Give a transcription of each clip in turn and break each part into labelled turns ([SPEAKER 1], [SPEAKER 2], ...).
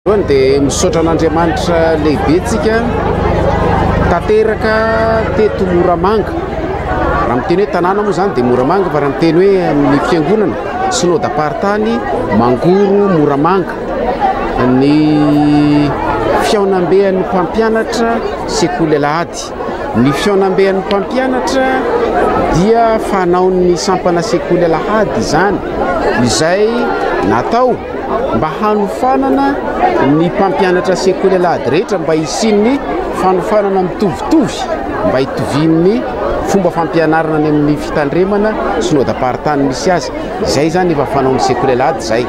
[SPEAKER 1] Voalohany dia misaotra an'Andriamanitra lehibe tsika tanteraka teto Moramanga. Raha miteny hoe tanàna moa izany dia Moramanga fa raha miteny hoe amin'ny fiangonana synodam-paritany Mangoro Moramanga. Ny fihaonambean'ny mpampianatra sekoly alahady. Ny fihaonambean'ny mpampianatra dia fanaon'ny sampana sekoly alahady izany izay natao mba hanofanana ny mpampianatra sekoly alahady rehetra mba hisian'ny fanofanana mitovitovy mba hitovian'ny fomba fampianarana any amin'ny fitandremana synodam-paritany misy azy. Izay izany efa fanaon'ny sekoly alahady izay.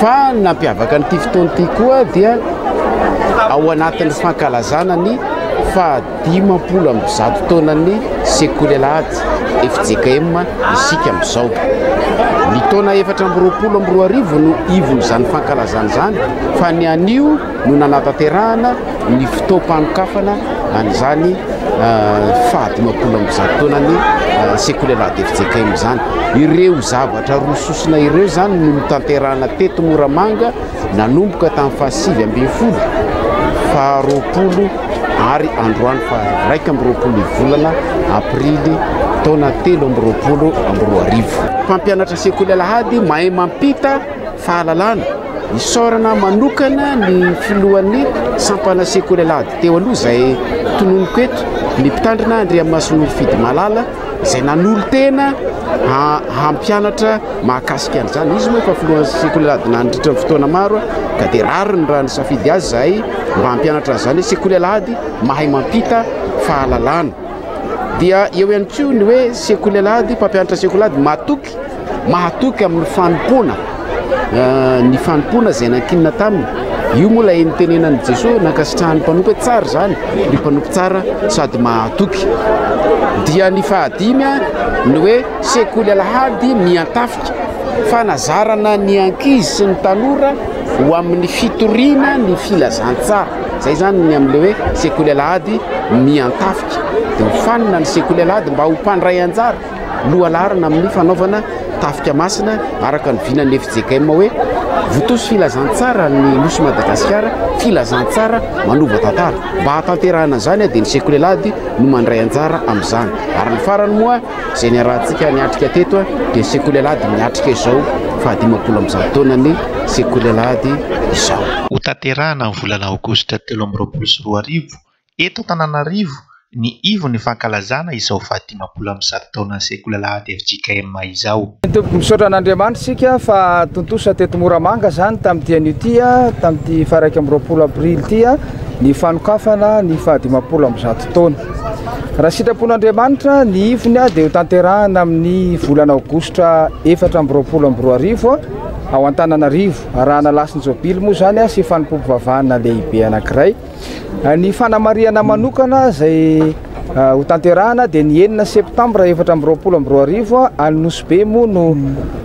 [SPEAKER 1] Fa ny nampiavaka an'ity fotoana ity koa dia ao anatin'ny fankalazana ny faha 150 taonan'ny sekoly alahady fjkm isika amin'izao. Ny taona 2024 no ivon'izany fankalazana izany fa ny anio no nanatanterahana ny fotoam-panokafana an'izany faha 150 taonan'ny sekoly alahady fjkm izany. Ireo zavatra roa sosona ireo izany no notanterahana teto Moramanga nanomboka tamin'ny faha-19, faha-20 ary androany faha-21 volana aprily taona 2023. Mpampianatra sekoly alahady mahay mampita fahalalana. Isaorana manokana ny filohan'ny sampana sekoly alahady teo aloha izay tononiko eto, ny mpitandrina Andriamasinoro Fidimalala izay nanolo-tena hampianatra mahakasika an'izany. Izy moa efa filohan'ny sekoly alahady nandritra ny fotoana maro ka dia rariny raha nisafidy azy izahay mba hampianatra an'izany hoe sekoly alahady mahay mampita fahalalana. Dia eo ihany koa ny hoe sekoly alahady, mpampianatra sekoly alahady matoky, mahatoky amin'ny fanompoana, ny fanompoana izay nankinina taminy. Io moa ilay nitenenan'i Jesoa nankasitrahan'ny mpanompo hoe tsara izany ny mpanompo tsara sady mahatoky. Dia ny fahadimy ny hoe sekoly alahady miantafika, fanazarana ny ankizy sy ny tanora ho amin'ny fitoriana ny filazantsara. Izay izany ny amin'ilay hoe sekoly alahady miantafika. Dia hofanina ny sekoly alahady mba ho mpandray anjara lohalaharana amin'ny fanaovana tafika masina araka ny vinan'ny fjkm hoe votoso filazantsara ny nosy Madagasikara, filazantsara manova tantara. Mba hahatanterahana izany dia ny sekoly alahady no mandray anjara amin'izany. Ary ny farany moa izay niarahantsika niatrika teto dia ny sekoly alahady miatrika izao faha-150 taonan'ny sekoly alahady izao.
[SPEAKER 2] Hotanterahina amin'ny volana aogositra 2023 eto Antananarivo ny ivon'ny fankalazana izao faha-150 taonan'ny sekoly alahady fjkm izao.
[SPEAKER 3] Tompoko, misaotra an'Andriamanitra isika fa tontosa teto Moramanga izany tamin'ity anio ity, tamin'ity faha-21 aprily ity, ny fanokafana ny faha-150 taona. Raha sitrapon'Andriamanitra, ny ivony dia hotanterahina amin'ny volana aogositra 2024 ao Antananarivo, arahana lasin-jobily moa izany sy fanompoam-pivavahana lehibe anankiray. Ny fanamarihana manokana izay hotanterahana dia ny 6 septambra 2024 any Nosy Be moa no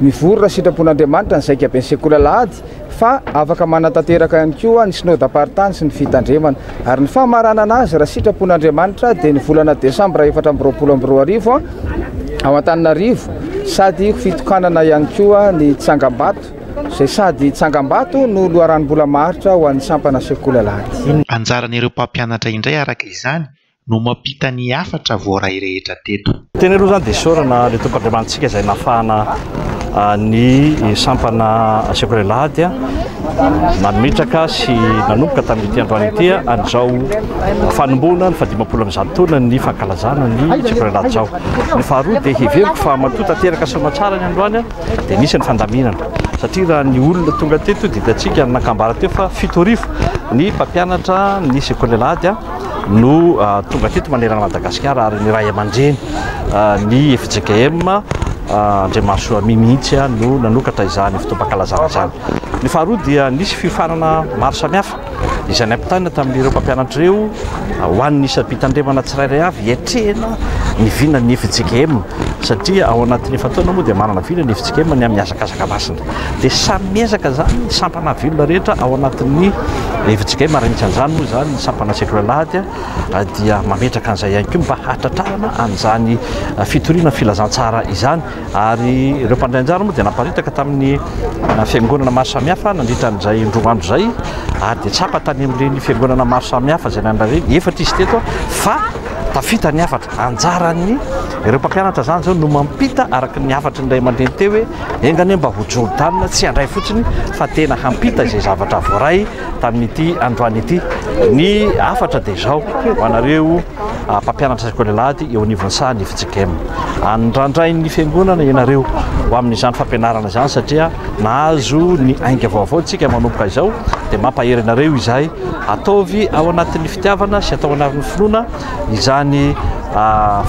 [SPEAKER 3] mivory raha sitrapon'Andriamanitra ny zaikaben'ny sekoly alahady fa afaka manatanteraka ihany koa ny synodam-paritany sy ny fitandremana. Ary ny famaranana azy raha sitrapon'Andriamanitra dia ny volana desambra 2024 ao Antananarivo sady ho fitokanana ihany koa ny tsangambato izay sady tsangambato no loharanom-bola maharitra ho an'ny sampana sekoly alahady.
[SPEAKER 2] Anjaran'ireo mpampianatra indray araka izany no mampita ny hafatra voaray rehetra teto.
[SPEAKER 4] Teny aloha izany dia isaorana ilay Tompo Andriamanitsika izay nahafahana ny sampana sekoly alahady nametraka sy nanomboka tamin'ity androany ity an'izao fanombohana ny faha-150 taona ny fankalazana ny sekoly alahady izao. Ny faharoa dia heveriko fa matoa tanteraka soamantsara ny androany dia nisy ny fandaminana satria raha ny olona tonga teto dia hitantsika nakambara teo fa 7000 ny mpampianatra ny sekoly alahady no tonga teto manerana Madagasikara ary ny ray aman-dreny ny fjkm Andriamahasoa Amy mihitsy no nanokatra izany fotoam-pankalazana izany. Ny faharoa dia nisy fiofanana maro samihafa izay nampitaina tamin'ireo mpampianatra ireo ho an'ny isam-pitandremana tsirairay avy hiatrehana ny vinan'ny fjkm satria ao anatin'ny efa-taona moa dia manana vina ny fjkm ny amin'ny hazakazaka masina. Dia samy miezaka izany ny sampana velona rehetra ao anatin'ny fjkm ary anisan'izany moa izany ny sampana sekoly alahady dia mametraka an'izay ihany koa mba hahatratrarana an'izany fitoriana filazantsara izany. Ary ireo mpandray anjara moa dia naparitaka tamin'ny fiangonana maro samihafa nandritra an'izay indroa andro izay. Ary dia tsapa tany amin'ireny fiangonana maro samihafa izay nanana ireny, efatra izy teto, fa tafita ny hafatra. Anjaran'ny ireo mpampianatra izany izao no mampita araka ny hafatry ny ray aman-dreny teo hoe enga anie mba ho Jordana, tsy handray fotsiny fa tena hampita izay zavatra voaray tamin'ity androany ity. Ny hafatra dia izao ho anareo mpampianatra sekoly alahady eo anivon'ny sahan'ny fjkm. Andrandrain'ny fiangonana ianareo ho amin'izany fampianarana izany satria nahazo ny ainga vaovao tsika manomboka izao dia mampahery anareo izahay. Ataovy ao anatin'ny fitiavana sy atao anatin'ny finoana izany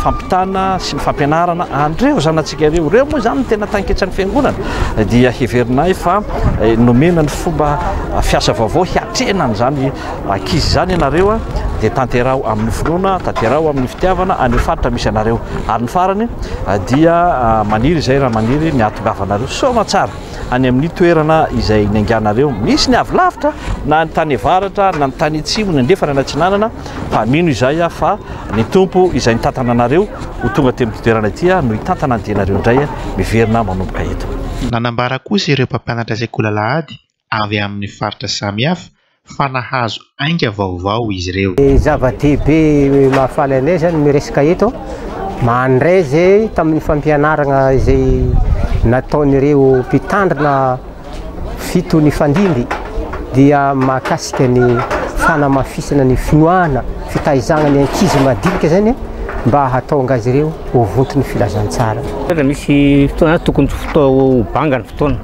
[SPEAKER 4] fampitana sy ny fampianarana an'ireo zanatsika ireo. Ireo moa izany no tena tanketsan'ny fiangonana dia heverinay fa nomena ny fomba fiasa vaovao hiatrehana an'izany ankizy izany ianareo dia tanteraho amin'ny finoana, tanteraho amin'ny fitiavana any faritra misy anareo. Ary ny farany dia maniry izay raha maniry ny hahatongavanareo soa tsara any amin'ny toerana izay nianganareo. Misy ny avy lavitra na ny tany avaratra na ny tany atsimo, ny andrefana na atsinanana, fa mino izahay aho fa ny Tompo izay nitantana anareo ho tonga aty amin'ity toerana ity no hitantana ny dianareo indray miverina manomboka eto.
[SPEAKER 2] Nanambara kosa ireo mpampianatra sekoly alahady avy amin'ny faritra samihafa fa nahazo ainga vaovao izy ireo.
[SPEAKER 5] Zava-dehibe mahafaly anay izany miresaka eto, mandray izay tamin'ny fampianarana izay nataon'ireo mpitandrina fito nifandimby dia mahakasika ny fanamafisana ny finoana, fitaizana ny ankizy madinika izany mba hahatonga azy ireo ho vonton'ny filazantsara.
[SPEAKER 6] Raha misy fotoana tokony tsy ho banga ny fotoana.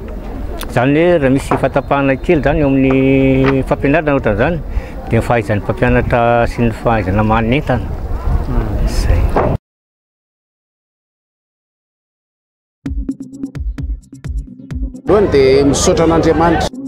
[SPEAKER 6] Izany hoe raha misy fahatapahana kely izany eo amin'ny fampianarana ohatran'izany dia ny fahaizan'ny mpampianatra sy ny fahaizana manentana. Izay.
[SPEAKER 1] Voalohany dia misaotra an'Andriamanitra.